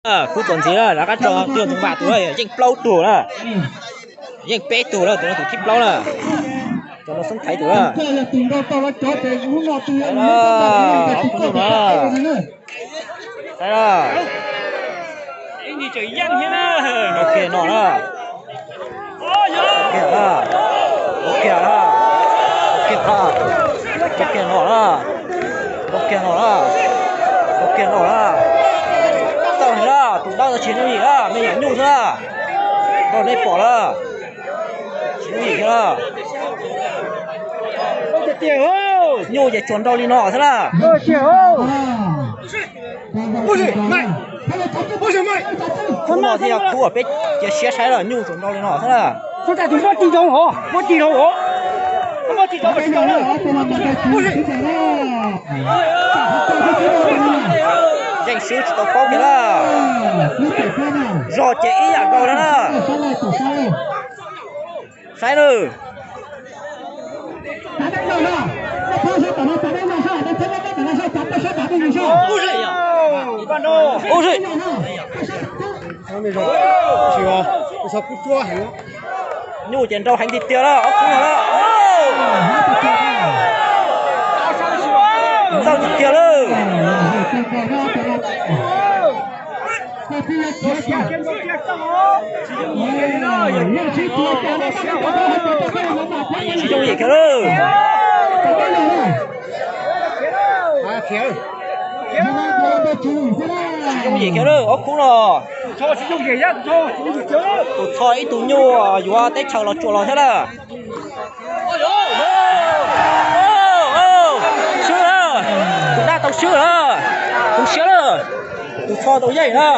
Khub txuas ntxiv na, rov qab tso Tij Ntxoov Vam tus na, yeej plaub tug na. Yeej peb tug na, tus no tus thib plaub na. Cov no xoob thaiv tus na. Ob tug no. Saib na. Ua kiag no na. Ua kiag na. Ua kiag na. Ua kiag na. Ua kiag no na. Ua kiag no na. Ua kiag no na. Tau na, tus dawb tsis nyuj yim na, me nyuam nyuj xwb na. Nrog nej pom na. Tsis nyuj yim thiab na. Nyuj ces tsuas nrau li no xwb na. Khub no thiaj yog khub uas peb cia siab saib lawm, nyuj tsuas nrau li no xwb na. Yeej swb tsis tau paub kiag na. Zog ces ib yam nkaus na. Saib na. Nyuj ces nrau heev tiag tiag na, ob khub no na. Ntxaug tiag tiag lawm. Tsis yooj yim kiag lawm. Tsis yooj yim kiag lawm, ob khub no. Tus txho ib tug nyuj yuav teb chaws los tsuas los thiab lawm. Swb lawm. Tus dab tau swb lawm. Tu siab lawm. Tus txho tau yeej na.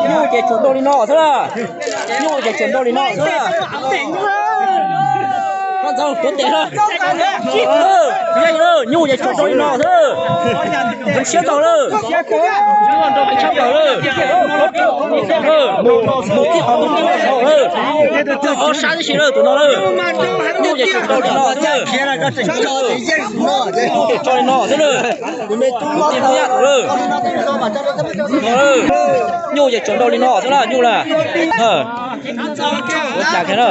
Nyuj ces tsuas nrau li no xwb na. Nyuj ces tsuas nrau li no xwb na. Koj ntxeev tuav tes na. Yeej lawm, nyuj ces tsuas nrau li no xwb. Zoo siab txaus lawm. Nrau heev tshaj plaws lawm. Mus tib qhov mus tib qhov lawm. Txog ob sab tib si lawm tus no lawm. Nyuj ces tsuas nrau li no xwb. Nyuj ces tso li no xwb lawm. Tus tij tub yaj tus lawm. Nyuj ces tsuas nrau li no xwb na, nyuj na. Ua cas kiag na.